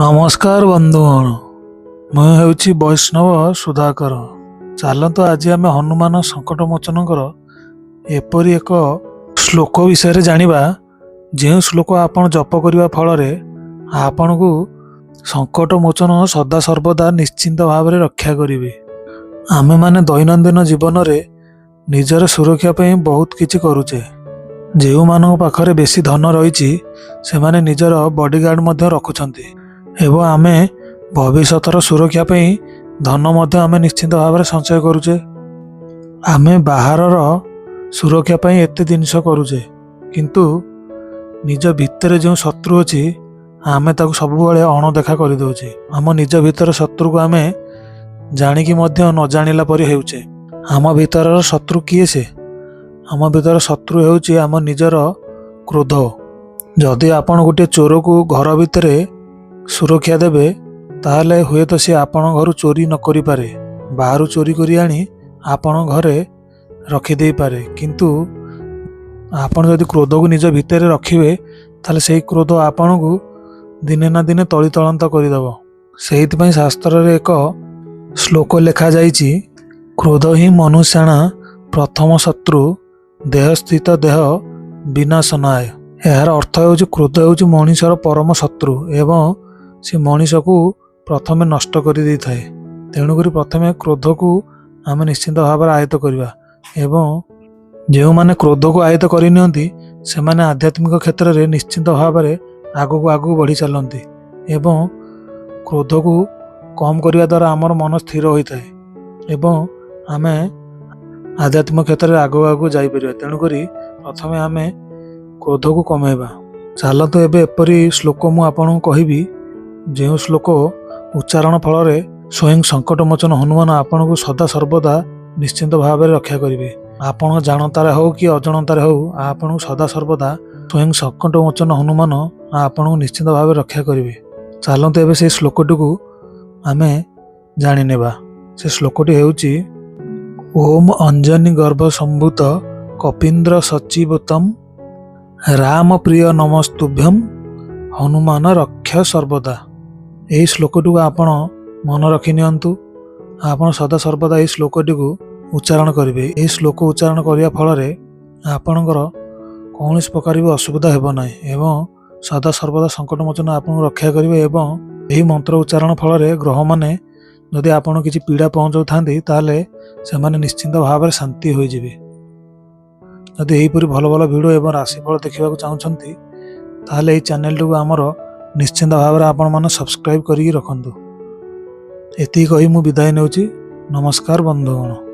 ନମସ୍କାର ବନ୍ଧୁଗଣ, ମୁଁ ହେଉଛି ବୈଷ୍ଣବ ସୁଧାକର। ଚାଲନ୍ତୁ, ଆଜି ଆମେ ହନୁମାନ ସଙ୍କଟମୋଚନଙ୍କର ଏପରି ଏକ ଶ୍ଲୋକ ବିଷୟରେ ଜାଣିବା, ଯେଉଁ ଶ୍ଲୋକ ଆପଣ ଜପ କରିବା ଫଳରେ ଆପଣଙ୍କୁ ସଙ୍କଟମୋଚନ ସଦା ସର୍ବଦା ନିଶ୍ଚିନ୍ତ ଭାବରେ ରକ୍ଷା କରିବେ। ଆମେମାନେ ଦୈନନ୍ଦିନ ଜୀବନରେ ନିଜର ସୁରକ୍ଷା ପାଇଁ ବହୁତ କିଛି କରୁଛେ। ଯେଉଁମାନଙ୍କ ପାଖରେ ବେଶୀ ଧନ ରହିଛି, ସେମାନେ ନିଜର ବଡ଼ିଗାର୍ଡ଼ ମଧ୍ୟ ରଖୁଛନ୍ତି ଏବଂ ଆମେ ଭବିଷ୍ୟତର ସୁରକ୍ଷା ପାଇଁ ଧନ ମଧ୍ୟ ଆମେ ନିଶ୍ଚିନ୍ତ ଭାବରେ ସଞ୍ଚୟ କରୁଛେ। ଆମେ ବାହାରର ସୁରକ୍ଷା ପାଇଁ ଏତେ ଜିନିଷ କରୁଛେ, କିନ୍ତୁ ନିଜ ଭିତରେ ଯେଉଁ ଶତ୍ରୁ ଅଛି, ଆମେ ତାକୁ ସବୁବେଳେ ଅଣଦେଖା କରିଦେଉଛେ। ଆମ ନିଜ ଭିତର ଶତ୍ରୁକୁ ଆମେ ଜାଣିକି ମଧ୍ୟ ନ ଜାଣିଲା ପରି ହେଉଛେ। ଆମ ଭିତରର ଶତ୍ରୁ କିଏ ସେ? ଆମ ଭିତର ଶତ୍ରୁ ହେଉଛି ଆମ ନିଜର କ୍ରୋଧ। ଯଦି ଆପଣ ଗୋଟିଏ ଚୋରକୁ ଘର ଭିତରେ ସୁରକ୍ଷା ଦେବେ, ତାହେଲେ ହୁଏତ ସିଏ ଆପଣଙ୍କ ଘରୁ ଚୋରି ନ କରିପାରେ, ବାହାରୁ ଚୋରି କରି ଆଣି ଆପଣଙ୍କ ଘରେ ରଖିଦେଇପାରେ। କିନ୍ତୁ ଆପଣ ଯଦି କ୍ରୋଧକୁ ନିଜ ଭିତରେ ରଖିବେ, ତାହେଲେ ସେଇ କ୍ରୋଧ ଆପଣଙ୍କୁ ଦିନେ ନା ଦିନେ ତଳିତଳାନ୍ତ କରିଦେବ। ସେଇଥିପାଇଁ ଶାସ୍ତ୍ରରେ ଏକ ଶ୍ଲୋକ ଲେଖାଯାଇଛି, "କ୍ରୋଧ ହିଁ ମନୁଷ୍ୟାଣାଂ ପ୍ରଥମ ଶତ୍ରୁ, ଦେହସ୍ଥିତ ଦେହ ବିନାଶନାୟ।" ଏହାର ଅର୍ଥ ହେଉଛି, କ୍ରୋଧ ହେଉଛି ମଣିଷର ପରମ ଶତ୍ରୁ ଏବଂ ସେ ମଣିଷକୁ ପ୍ରଥମେ ନଷ୍ଟ କରିଦେଇଥାଏ। ତେଣୁକରି ପ୍ରଥମେ କ୍ରୋଧକୁ ଆମେ ନିଶ୍ଚିନ୍ତ ଭାବରେ ଆୟତ୍ତ କରିବା ଏବଂ ଯେଉଁମାନେ କ୍ରୋଧକୁ ଆୟତ୍ତ କରିନିଅନ୍ତି, ସେମାନେ ଆଧ୍ୟାତ୍ମିକ କ୍ଷେତ୍ରରେ ନିଶ୍ଚିନ୍ତ ଭାବରେ ଆଗକୁ ଆଗକୁ ବଢ଼ି ଚାଲନ୍ତି ଏବଂ କ୍ରୋଧକୁ କମ୍ କରିବା ଦ୍ୱାରା ଆମର ମନ ସ୍ଥିର ହୋଇଥାଏ ଏବଂ ଆମେ ଆଧ୍ୟାତ୍ମିକ କ୍ଷେତ୍ରରେ ଆଗକୁ ଆଗକୁ ଯାଇପାରିବା। ତେଣୁକରି ପ୍ରଥମେ ଆମେ କ୍ରୋଧକୁ କମେଇବା। ଚାଲନ୍ତୁ, ଏବେ ଏପରି ଶ୍ଲୋକ ମୁଁ ଆପଣଙ୍କୁ କହିବି, ଯେଉଁ ଶ୍ଲୋକ ଉଚ୍ଚାରଣ ଫଳରେ ସ୍ୱୟଂ ସଙ୍କଟମୋଚନ ହନୁମାନ ଆପଣଙ୍କୁ ସଦା ସର୍ବଦା ନିଶ୍ଚିନ୍ତ ଭାବରେ ରକ୍ଷା କରିବେ। ଆପଣଙ୍କ ଜାଣତାରେ ହେଉ କି ଅଜାଣତାରେ ହେଉ, ଆପଣଙ୍କୁ ସଦା ସର୍ବଦା ସ୍ୱୟଂ ସଙ୍କଟମୋଚନ ହନୁମାନ ଆପଣଙ୍କୁ ନିଶ୍ଚିନ୍ତ ଭାବରେ ରକ୍ଷା କରିବେ। ଚାଲନ୍ତୁ, ଏବେ ସେଇ ଶ୍ଲୋକଟିକୁ ଆମେ ଜାଣିନେବା। ସେ ଶ୍ଲୋକଟି ହେଉଛି, "ଓମ୍ ଅଞ୍ଜନୀ ଗର୍ଭ ସମ୍ଭୂତ କପୀନ୍ଦ୍ର ସଚିବତମ୍ ରାମ ପ୍ରିୟ ନମସ୍ତୁଭ୍ୟಂ ହନୁମାନ ରକ୍ଷ ସର୍ବଦା।" ଏହି ଶ୍ଲୋକଟିକୁ ଆପଣ ମନେ ରଖି ନିଅନ୍ତୁ। ଆପଣ ସଦା ସର୍ବଦା ଏହି ଶ୍ଲୋକଟିକୁ ଉଚ୍ଚାରଣ କରିବେ। ଏହି ଶ୍ଲୋକ ଉଚ୍ଚାରଣ କରିବା ଫଳରେ ଆପଣଙ୍କର କୌଣସି ପ୍ରକାର ବି ଅସୁବିଧା ହେବ ନାହିଁ ଏବଂ ସଦା ସର୍ବଦା ସଙ୍କଟମୋଚନ ଆପଣଙ୍କୁ ରକ୍ଷା କରିବେ। ଏବଂ ଏହି ମନ୍ତ୍ର ଉଚ୍ଚାରଣ ଫଳରେ ଗ୍ରହମାନେ ଯଦି ଆପଣ କିଛି ପୀଡ଼ା ପହଞ୍ଚାଉଥାନ୍ତି, ତାହେଲେ ସେମାନେ ନିଶ୍ଚିନ୍ତ ଭାବରେ ଶାନ୍ତି ହୋଇଯିବେ। ଯଦି ଏହିପରି ଭଲ ଭଲ ଭିଡ଼ିଓ ଏବଂ ରାଶିଫଳ ଦେଖିବାକୁ ଚାହୁଁଛନ୍ତି, ତାହେଲେ ଏହି ଚ୍ୟାନେଲଟିକୁ ଆମର ନିଶ୍ଚିନ୍ତ ଭାବରେ ଆପଣମାନେ ସବସ୍କ୍ରାଇବ୍ କରିକି ରଖନ୍ତୁ। ଏତିକି କହି ମୁଁ ବିଦାୟ ନେଉଛି। ନମସ୍କାର ବନ୍ଧୁଗଣ।